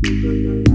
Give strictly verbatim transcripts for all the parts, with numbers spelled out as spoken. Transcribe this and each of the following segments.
Kawei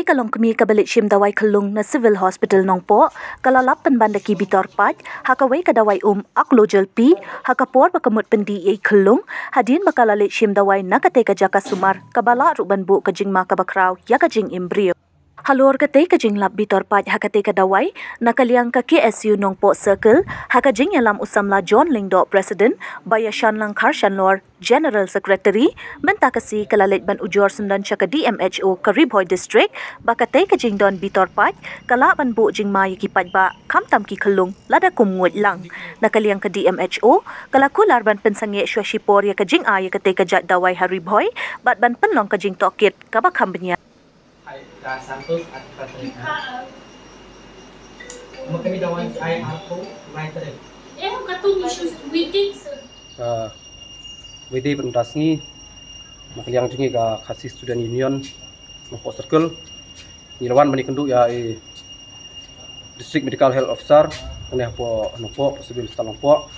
ka longkmie kaba leit shim dawai khyllung na Civil Hospital Nongpoh, ka la lap pynban da ki bitor paid ha kawei ka dawai um Aclogel P, ha ka por ba ka mut pyndih ïa i khyllung, hadien ba ka la leit shim dawai na katei ka jaka sumar kaba lah ruh ban buh ka jingma kaba khraw ïa ka jingim briew. Halor katei ka jinglap bitor paid ha katei ka dawai, na ka liang ka K S U Nongpoh Circle, ha ka jingïalam u samla John Lyngdoh, President, bad ïa Shanlang Kharshanlor, General Secretary, mynta ka sngi ka la leit ban ujor syndon sha ka D M H O ka Ri Bhoi District, ba katei ka jingdon bitor paid ka lah ban buh jingma ïa ki paidbah, khamtam ki khyllung, lada kum nguid lang. Na ka liang ka D M H O, ka la kular ban pynsangeh shuwa shipor ïa ka jingai ïa katei ka jait dawai ha Ri Bhoi, bad ban pynlong ka jingtohkit kaba kham bniah. Hai, ka Santos at Patrick. Mo kami dawan ay ako, may tarik. Eh, katong issues waiting, sir. Ah, waiting ban das ni, na ka liang jong ngi ka Khasi Student Union Nongpoh Circle. Ngi la wan ban ïakynduh ïa i District Medical Health Officer, hangne hapoh Nongpoh, Civil Hospital Nongpoh.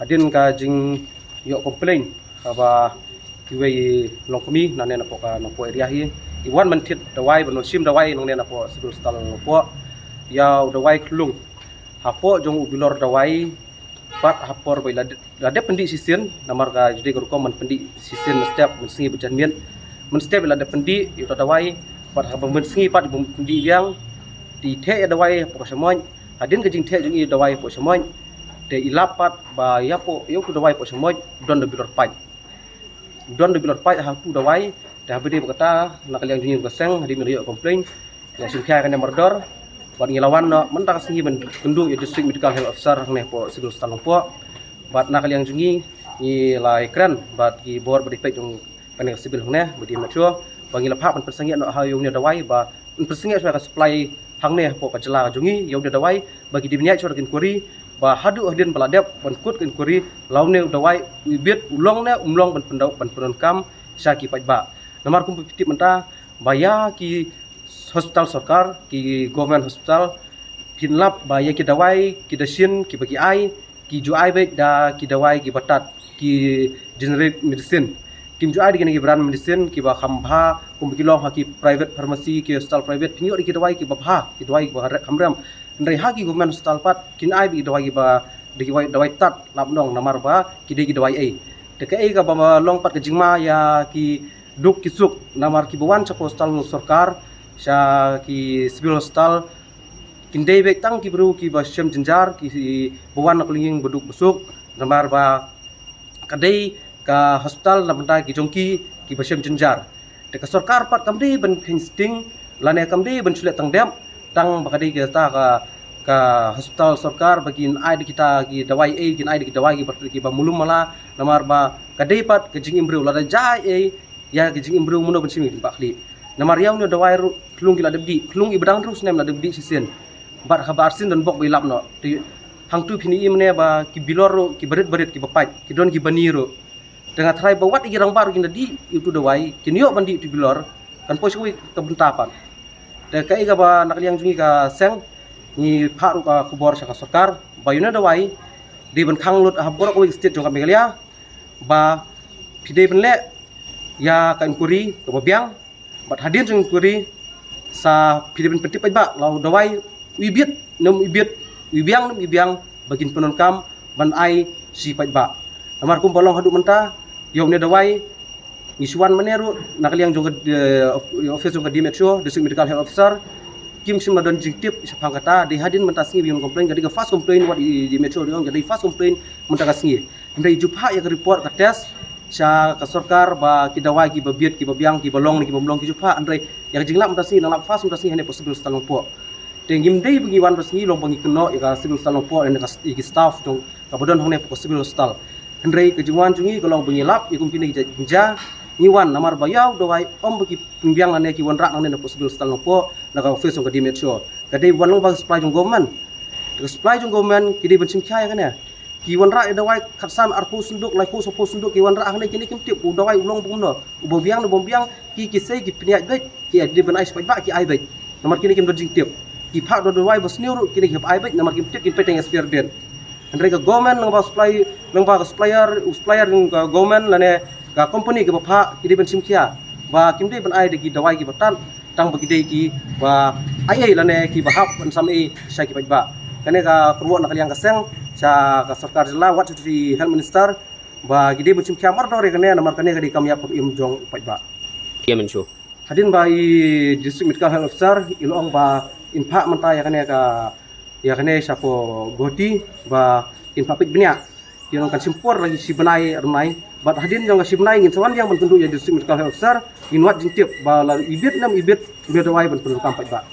Hadien ka jingïoh complain kaba kiwei longkmie nangne napoh ka Nongpoh area hi, i wan ban thied dawai, ban wan shim dawai nangne napoh Civil Hospital Nongpoh. Ïa u dawai khyllung hapoh jong u bilor dawai, pat ha por ba i la dep, la dep pyndih shisien, namar ka jong i ka rukom ban pyndih shisien mynstep, mynsngi bad janmiet. Mynstep i la dep pyndih ïa uta dawai, pat haba mynsngi pat i bym pyndih biang. Te i theh ïa dawai hapoh shamoit, hadien ka jingtheh jong i dawai hapoh shamoit, te i lap pat ba ïa hapoh, ïa utu dawai hapoh shamoit don da bilor paid. Don da bilor paid ha utu dawai, te haba dei ba kata, na ka liang jong ngi ka seng, hadien ba ngi la ïoh complain, ngi la shim khia ïa kane mardor, bad ngi la wan noh mynta ka sngi ban kynduh ïa District Medical Health Officer hangne hapoh Civil Hospital Nongpoh. Bad na ka liang jong ngi, ngi la ïakren bad ki bor ba dei peit jong kane ka civil hangne, ba dei mature, ba ngi la phah ban pynsangeh noh ha ïa une u dawai, ba ban pynsangeh shuwa ka supply hangne hapoh ka jylla ka jong ngi ïa une u dawai, ba ki dei ban ïaid shuwa ka inquiry, ba haduh hadien ba la dep ban kut ka inquiry, la une u dawai u bit, u long ne um long ban pyndonkam sha ki paidbah. Namar kumba phi tip mynta ba ïa ki hospital sorkar, ki government hospital, phin lap ba ïa ki dawai, ki dashin kiba ki ai, ki ju ai beit da ki dawai kiba tad, ki generic medicine. Kim ju ai da kine ki brand medicine kiba kham bha, kumba ki long ha ki private pharmacy, ki hospital private, phin ïoh da ki dawai kiba bha, ki dawai kiba kham rem. Hynrei ha ki government hospital pat kin ai beit ki dawai kiba, da ki dawai tad, lap nong, namar ba ki dei ki dawai ei. Te kaei kaba long pat ka jingma ïa ki duk ki suk, namar kiba wan sha ka hospital sorkar, sha ki civil hospital, kin dei beit tang ki briew kiba shem jynjar, kiba wan na ka longïing ba duk ba suk, namar ba ka dei ka hospital na bynta ki jong ki kiba shem jynjar. Te ka sorkar pat kam dei ban kheiñ sting, lane kam dei ban shu leh tang dep, tang ba ka dei kata ka, ka hospital sorkar ba kin ai da kita ki dawai ei, kin ai da ki dawai kiba, kiba mulum mala, namar ba ka dei pat ka jingim briew, lada jia ei ei ïa ka jingim briew, mano ban shim ïa ki jingpah khlieh. Namar ïa une u dawai ruh khlung ki la dep dih, khlung iba dang hynriew snem la dep dih shisien. Bad haba arsien don bok ba i lap noh. Te hangtu phin ïohi mynne ba ki bilor ruh kiba rit ba rit, kiba pait, ki don kiba ni ruh. Te nga tharai ba wat ïa ki rangbah ruh kin da dih ïa utu u dawai, kin ïoh ban dih utu u bilor, kan poi sha kawei ka bynta pat. Te kaei kaba na ka liang jong ngi ka seng, ngi phah ruh ka khubor sha ka sorkar ba ïa une u dawai dei ban khang lut ha baroh kawei ka state jong ka Meghalaya, ba phi dei ban leh ïa ka inquiry kaba biang, bad hadien jong inquiry sa phi dei ban pyntip paidbah la u dawai u ibit ne um ibit, u ibiang ne um ibiang, ba kin pyndonkam ban ai sha ki paidbah. Namar kumba long haduh mynta, ïa une u dawai ngi shu wan mynne ruh na ka liang jong ka, eh, office jong ka D M H O, District Medical Health Officer, kim shym la don jingtip shaphang kata. Dei hadien mynta sngi ba ïa un complain, ka dei ka first complain wat i D M H O, dei ong ka dei first complain mynta ka sngi. Hynrei ju phah ïa ka report, ka test sha ka sorkar ba ki dawai kiba bit, kiba biang, kiba long ne kibym long, ki ju phah. Hynrei ïa ka jinglap mynta sngi, nang lap first mynta sngi hangne hapoh Civil Hospital Nongpoh. Te ngim dei ba ngi wan ba sngi long ba ngi kynnoh ïa ka Civil Hospital Nongpoh ne ka, ïa ki staff jong, kaba don hangne hapoh ka Civil Hospital. Hynrei ka jingwan jong ngi ka long ba ngi lap ïa kum kine ki jait jingjia, ngi wan namar ba ïa u dawai ym ba ki pynbiang lane ki wanrah nangne napoh Civil Hospital Nongpoh, na ka office jong ka D M H O. Ka dei wan long ba ka supply jong government. Ka supply jong government ki dei ban shim khia ïa kane. Ki wanrah ïa dawai khatsan, arphew sanduk, laiphew, sawphew sanduk ki wanrah hangne, kine kim tip u dawai u long ba kumno, uba biang ne bym biang, ki, ki sei ki pynïaid beit, ki dei ban ai sha paidbah ki ai beit. Namar kine kim don jingtip. Ki phah da u dawai ba sniew ruh kine ki hap ai beit, namar kim tip, kin peit tang expired date. Hynrei ka government lyngba supply, lyngba ka supplier, u supplier jong ka government lane ka company kiba phah ki dei ban shim khia ba kim dei ban ai da ki dawai kiba tad, tang ba ki dei kiba ai ei lane kiba hap ban sam ei sha ki paidbah. Kane ka kyrwoh na ka liang ka seng sha ka sorkar jylla, wat sha u Health Minister ba ki dei ban shim khia mardor ïa kane namar kane ka dei kam ïap kam im jong u paidbah. Hadien ba i District Medical Health Officer i la ong ba in phah mynta ïa kane ka, ïa kane shapoh Guwahati ba kin phah peit bniah. Ki ong kan shim por lagi shi bnai ar bnai. Bad hadien jong ka shi bnai ngin sa wan biang ban kynduh ïa District Medical Health Officer, ngin wad jingtip ba la ibit ne ym ibit, ba dawai ban pyndonkam paidbah.